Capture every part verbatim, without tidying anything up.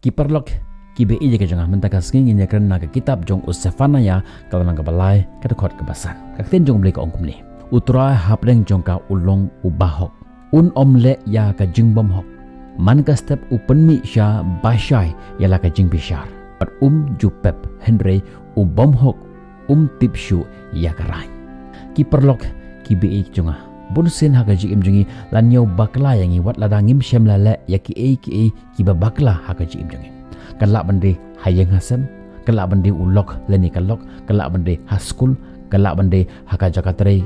Ki paralok, ki ba ïeit ka jong nga, mynta ka sngi ngin ïa kren na ka kitab jong u Sephaniah, ka lynnong kaba lai, ka dkhot kaba san. Ka ktien jong u Blei ka ong kumne: U Trai hapdeng jong ka u long u bahok. Un ym leh ïa ka jingbymhok. Man ka step u pynmih sha bashai ïa la ka jingbishar. Bad um ju pep, hynrei u bymhok um tip shuh ïa ka rain. Ki paralok, ki ba ïeit jong nga, bun sien ha ka jingim jong ngi la ñiew bakla ïa ngi wat lada ngim shym la leh ïa kiei kiei kiba bakla ha ka jingim jong ngi. Kan lah ban dei ha ïing ha sem, kan lah ban dei u lok lane ka lok, kan lah ban dei ha skul, kan lah ban dei ha ka jaka trei,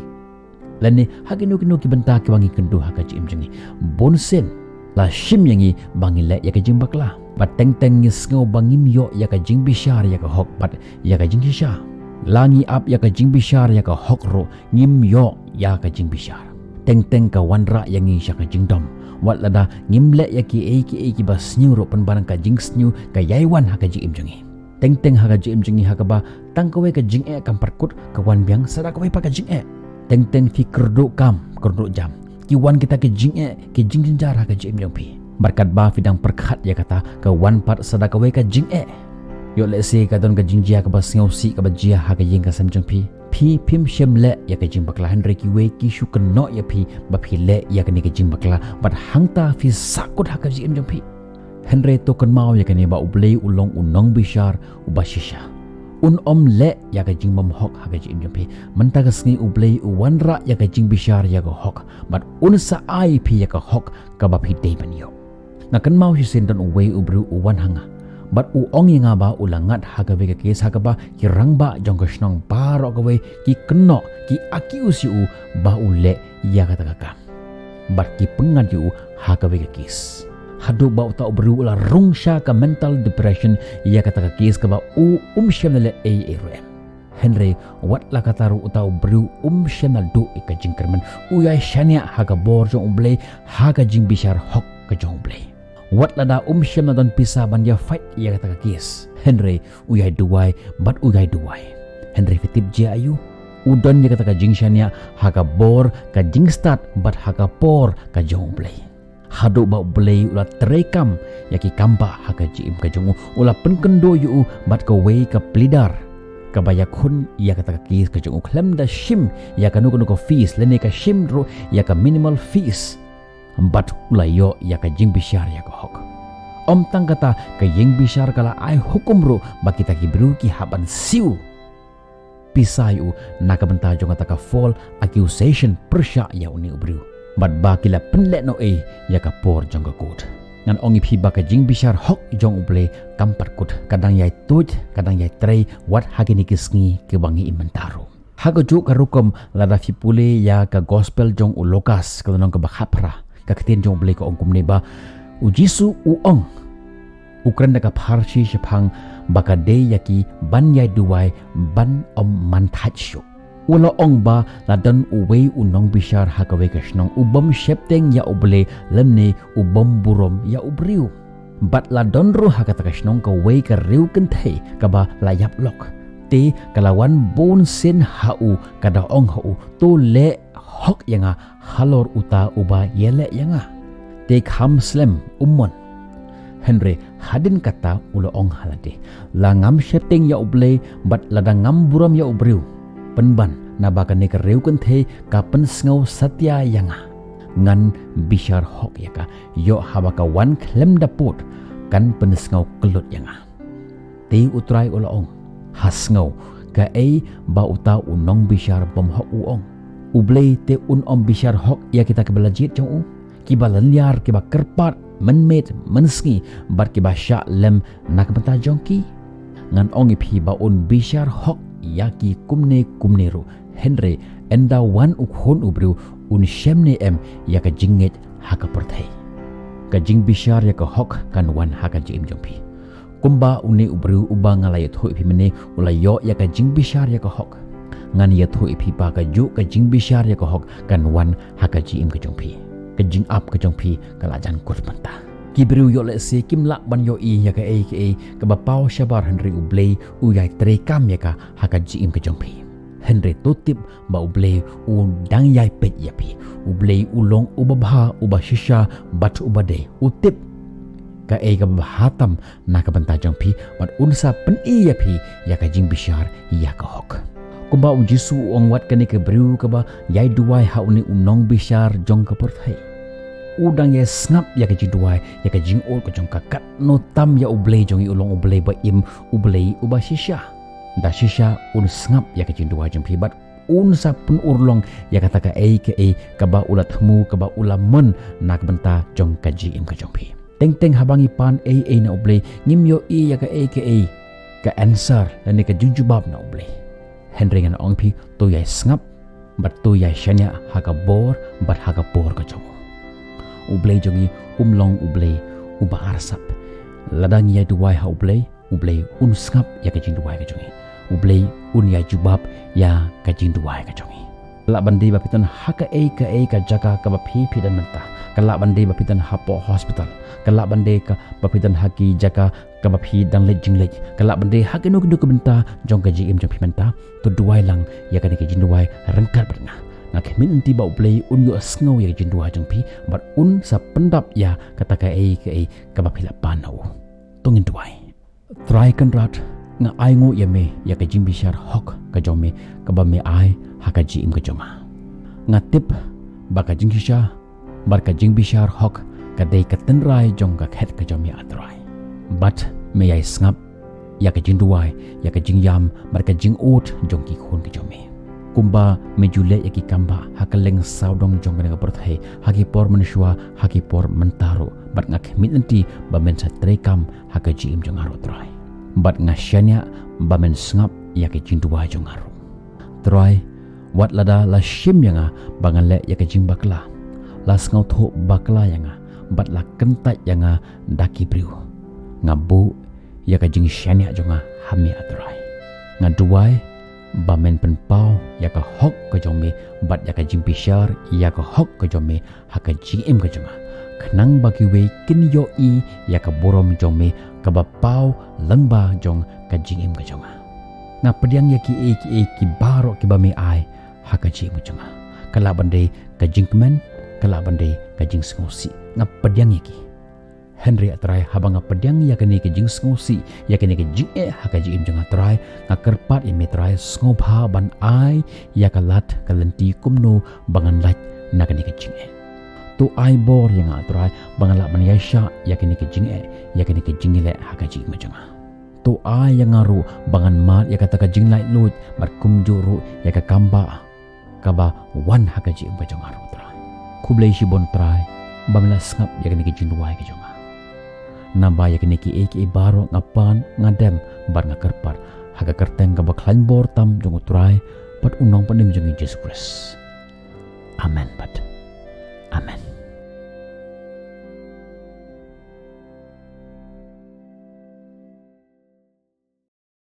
lane ha kino kino ki bynta kiba ngi kynduh ha ka jingim jong ngi. Bun sien la shim ïa ngi ba ngi leh ïa ka jingbakla. Bad teng teng ngi sngew ba ngim ïoh ïa ka jingbishar ïa ka hok bad ïa ka jingshisha. La ngi ap ïa ka jingbishar ïa ka hok ruh, ngim ïoh ïa ka jingbishar. Teng teng ka wanrah ïa ngi sha ka jingdom. Wat lada ngim leh ïa kiei kiei kiba sniew ruh, pynban ka jingsniew ka ïai wan ha ka jingim jong ngi. Teng teng ha ka jingim jong ngi ha kaba tang kawei ka jingeh kam pat kut ka wan biang, sa da kawei pat ka jingeh. Teng teng phi kyrduh kam, kyrduh jam, ki wan kita ki jingeh, ki jingjynjar ha ka jingim jong phi. Bad katba phi dang pyrkhat ïa kata, ka wan pat sa da kawei ka jingeh. Ïoh lehse ka don ka jingjia kaba sngewsih kaba jia ha ka ïing ka sem jong phi. Phi phim shym leh ïa ka jingbakla, hynrei kiwei ki shu kynnoh ïa phi ba phi leh ïa kane ka jingbakla, bad hangta phi sahkut ha ka jingim jong phi. Hynrei to kynmaw ïa kane, ba U Blei u long u nongbishar uba shisha. Un ym leh ïa ka jingbymhok ha ka jingim jong phi. Mynta ka sngi U Blei u wanrah ïa ka jingbishar ïa ka hok, bad un sa ai ïa phi ïa ka hok kaba phi dei ban ïoh. Nga kynmaw shisien don uwei u briew u wan ha nga, bad u ong ïa nga ba u la ngat ha kawei ka case ha kaba ki rangbah jong ka shnong baroh kawei ki kynnoh, ki accuse ïa u ba u leh ïa kata ka kam. Bad ki pynngat ïa u ha kawei ka case. Haduh ba uta u briew u la rung sha ka mental depression ïa kata ka case kaba u um shym la leh ei ei ruh em. Hynrei wat la katta ruh uta u briew um shym la duh ïa ka jingkyrmen. U ïai shaniah ha ka bor jong U Blei, ha ka jingbishar hok ka jong U Blei. Wat lada um shym la don pisa ban ïa fight ïa kata ka case, hynrei u ïai duwai bad u ïai duwai. Hynrei phi tip jia aïu? U don ïa kata ka jingshaniah ha ka bor ka jingstad bad ha ka por ka jong U Blei. Haduh ba U Blei u la treikam ïa ki kambah ha ka jingim ka jong u, u la pynkynduh ïa u bad kawei ka pleader kaba ïakhun ïa kata ka case ka jong u, khlem da shim ïa kano kano ka fees, lane ka shim ruh ïa ka minimal fees. Bad u la ïoh ïa ka jingbishar ïa ka hok. Ym tang kata, ka ïingbishar ka la ai hukum ruh ba kita ki briew ki hap ban siew pisa ïa u na ka bynta jong kata ka false accusation pyrshah ïa une u briew. Bad ba ki la pynlehnohei ïa ka por jong ka court. Ngan ong ïa phi ba ka jingbishar hok jong U Blei kam pat kut, ka dang ïai tuid, ka dang ïai trei wat ha kine ki sngi kiba ngi im mynta ruh. Ha kajuh ka rukom, lada phi pule ïa ka gospel jong u Lukas, ka lynnong kaba khatphra, ka ktien jong U Blei ka ong kumne ba U Jisu u ong, u kren da ka pharshi shaphang ba ka dei ïa ki ban ïai duwai ban ym man thait shuh. U la ong ba la don uwei u nongbishar ha kawei ka shnong u bym sheptieng ïa U Blei lymne u bym burom ïa u briew. Bad la don ruh ha kata ka shnong kawei ka riew kynthei kaba la ïap lok. Te ka la wan bun sien ha u, ka da ong ha u, to leh hok ïa nga halor uta uba ïaleh ïa nga. Te kham slem, um mon. Hynrei hadien kata u la ong ha lade, la ngam sheptieng ïa U Blei bad lada ngam burom ïa u briew, pynban naba kane ka riew kynthei ka pynsngew satia ïa nga, ngan bishar hok ïa ka. Ïoh haba ka wan khlem da pud, kan pynsngew kyllut ïa nga. Te U Trai u la ong, ha sngew kaei ba uta u nongbishar bymhok u ong. U Blei te un ym bishar hok ïa kita kiba la jied jong u, kiba lynñiar, kiba kyrpad mynmiet mynsngi bad kiba shah lem na ka bynta jong ki? Ngan ong ïa phi ba un bishar hok ïa ki kumne kumne ruh. Hynrei ynda wan u Khun u briew, un shemne em ïa ka jingngeit ha ka pyrthei? Ka jingbishar ïa ka hok kan wan ha ka jingim jong phi. Kumba une u briew uba nga la ïathuh ïa phi mynne u la ïoh ïa ka jingbishar ïa ka hok, ngan ïathuh ïa phi ba kajuh ka jingbishar ïa ka hok kan wan ha ka jingim ka jong phi. Ka jingap ka jong phi ka la jan kut mynta. Ki briew ïoh lehse kim lah ban ïohi ïa kaei kaei kaba paw shabar, hynrei U Blei u ïai treikam ïa ka ha ka jingim ka jong phi. Hynrei to tip ba U Blei u dang ïai peit ïa phi. U Blei u long uba bha, uba shisha bad uba dei. U tip kaei kaba bha tam na ka bynta jong phi, bad un sa pyni ïa phi ïa ka jingbishar ïa ka hok. Kumba u Jisu u ong, wat kane ka briew kaba ïai duwai ha une u nongbishar jong ka pyrthei, u dang ïai sngap ïa ka jingduwai, ïa ka jingud ka jong ka. Katno tam ïa U Blei jong ngi u long U Blei ba im, U Blei uba shisha. Da shisha un sngap ïa ka jingduwai jong phi bad un sa pynurlong ïa kata kaei kaei kaba u la thmu, kaba u la mon na ka bynta jong ka jingim ka jong phi. Teng teng haba ngi pan ei ei na U Blei, ngim ïohi ïa kaei kaei ka answer lane ka jingjubab na U Blei. Hynrei ngan ong phi, to ïai sngap bad to ïai shaniah ha ka bor bad ha ka por ka jong u. U Blei jong ngi um long U Blei uba arsap. Lada ngi ïai duwai ha U Blei, U Blei un sngap ïa ka jingduwai ka jong ngi. U Blei un ïai jubab ïa ka jingduwai ka jong ngi. Ka lah ban dei ba phi don ha kaei kaei ka jaka kaba phi phi don mynta. Ka lah ban dei ba phi don hapoh hospital. Ka lah ban dei ka ba phi don ha ki jaka kaba phi dang leit jingleit. Ka lah ban dei ha kino kino ki bynta jong ka jingim jong phi mynta. To duwai lang ïa kane ka jingduwai ryngkat bad nga. Nga khmih lynti ba U Blei un ïohsngew ïa ka jingduwai jong phi bad un sa pyndap ïa kata kaei kaei kaba phi la pan na u. To ngin duwai. Trai Kynrad, nga ainguh ïa me ïa ka jingbishar hok ka jong me kaba me ai ha ka jingim ka jong nga. Nga tip ba ka jingshisha bad ka jingbishar hok ka dei ka tynrai jong ka khet ka jong me, A Trai. Bad me ïai sngap ïa ka jingduwai, ïa ka jingïam bad ka jingud jong ki khun ka jong me. Kumba me ju leh ïa ki kambah ha kylleng sawdong jong kane ka pyrthei, ha ki por mynshuwa, ha ki por mynta ruh, bad nga khmih lynti ba men sa treikam ha ka jingim jong nga ruh, Trai. Bad nga shaniah ba men sngap ïa ka jingduwai jong nga ruh. Trai, wat lada la shim ïa nga ba nga leh ïa ka jingbakla, la sngewthuh bakla ïa nga bad la kyntait ïa nga da ki briew, nga buh ïa ka jingshaniah jong nga ha me, A Trai. Nga duwai ba men pynpaw ïa ka hok ka jong me bad ïa ka jingbishar ïa ka hok ka jong me ha ka jingim ka jong nga, khnang ba kiwei kin ïohi ïa ka burom jong me kaba paw lyngba jong ka jingim ka jong nga. Nga pdiang ïa kiei kiei ki baroh kiba me ai ha ka jingim ka jong nga. Ka lah ban dei ka jingkmen, ka lah ban dei ka jingsngewsih. Nga pdiang ïa ki. Hynrei, A Trai, haba nga pdiang ïa kane ka jingsngewsih, ïa kane ka jingeh ha ka jingim jong nga, Trai, nga kyrpad ïa me, Trai, sngewbha ban ai ïa ka lad ka lynti kumno ba ngan lait na kane ka jingeh. To ai bor ïa nga, Trai, ba ngan lah ban ïaishah ïa kane ka jingeh, ïa kane ka jingïaleh ha ka jingim jong nga. To ai ïa nga ruh ba ngan mad ïa kata ka jinglaitluid bad kumjuh ruh ïa ka kambah kaba wan ha ka jingim ka jong nga ruh, Trai. Khublei shibun, Trai, ba me la sngap ïa kane ka jingduwai ka jong nga. Naba ïa kine kiei kiei baroh nga pan, nga dem bad nga kyrpad ha ka kyrteng kaba khlaiñ bor tam jong U Trai bad U Nongpynim jong ngi, Jisu Khrist. Amen bad amen.